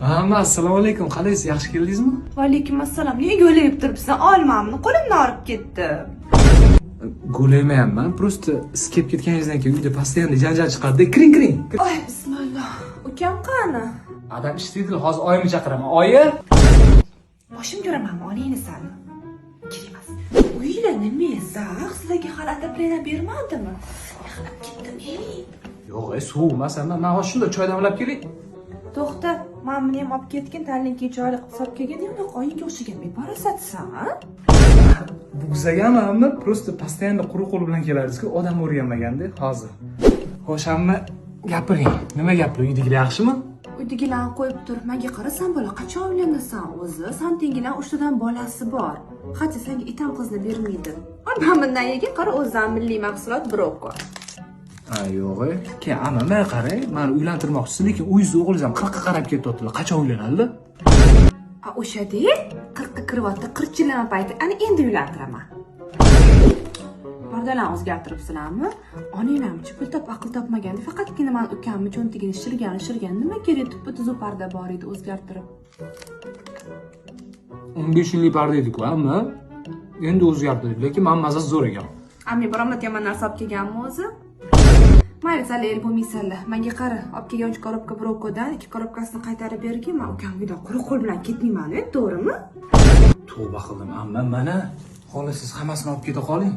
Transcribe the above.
Amma, assalomu alaykum. Qalaysiz? Yaxshi keldingizmi? Va alaykum assalom. Nega go'layib turibsan? Olmamni qo'limdan olib ketdi. Go'laymayapman. Просто siz kelib ketganingizdan keyin uyda постоянно janjal chiqadi. Kiring, kiring. Oy, bismillah. Ukam qani? Adam ishlaydilar. Hozir oyimni chaqiraman. Oyi! Boshim ko'ramanmi onangni sani? Kerak emas. Uylar nima zax? Sizlarga hali отопление bermadimi? Yig'lab ketdim, ey. Yo'q, sovuq emas, amma. Men hozir shunda choy damlab kelay. To'xta, man buni ham olib ketgin, Tallinnga chiroyli qilib solib kelgin, unaqa oyingga o'xshagan beparasatsan. Bu bizagami, amma? Просто постоянно quruq qo'l bilan kelardingiz-ku, odam o'rganmaganda hozir. Xo'sh, amma, gapiring. Nima gaplar? Uydagilar yaxshimi? Uydagilarni qo'yib tur. Menga qara, san bola qachon uylanasan o'zi? San tengilar uchtadan bolasi bor. Hatto senga itam qizni bermaydi. Mana bundan yegin, qara, o'zidan milliy mahsulot broko. Ha, yo'q. Keyin amma, mana qarang, mani uylantirmoqchisiz, lekin uyingizni o'g'lingiz ham 40 ga qarab ketyaptilar. Qachon uylanadi? A o'shada 40 ga kiryapti, qirchillama payti. Ana endi uylantiraman. Pardalarni o'zgartiribsizlarmi? Onanglarmichi pul top, aql topmaganda faqatgina mani ukamni cho'ntagini shirgan, shirgan. Nima kerak, tuppa tuzuv parda bor edi o'zgartirib. 15 yillik parda edi-ku, amma. Endi o'zgartirdik, lekin man mazasi zo'r ekan. A men biron marta yomon narsa olib kelganmi o'zi? Mayli, sal el bo'lmaysanlar. Menga qara, olib kelgan uch коробка brokodan ikki коробка sini qaytarib bergin. Man ukam uydan quruq qo'l bilan ketmayman, to'g'rimi? Tavba qildim, amma, mana. Xohlasangiz hammasini olib keta qoling.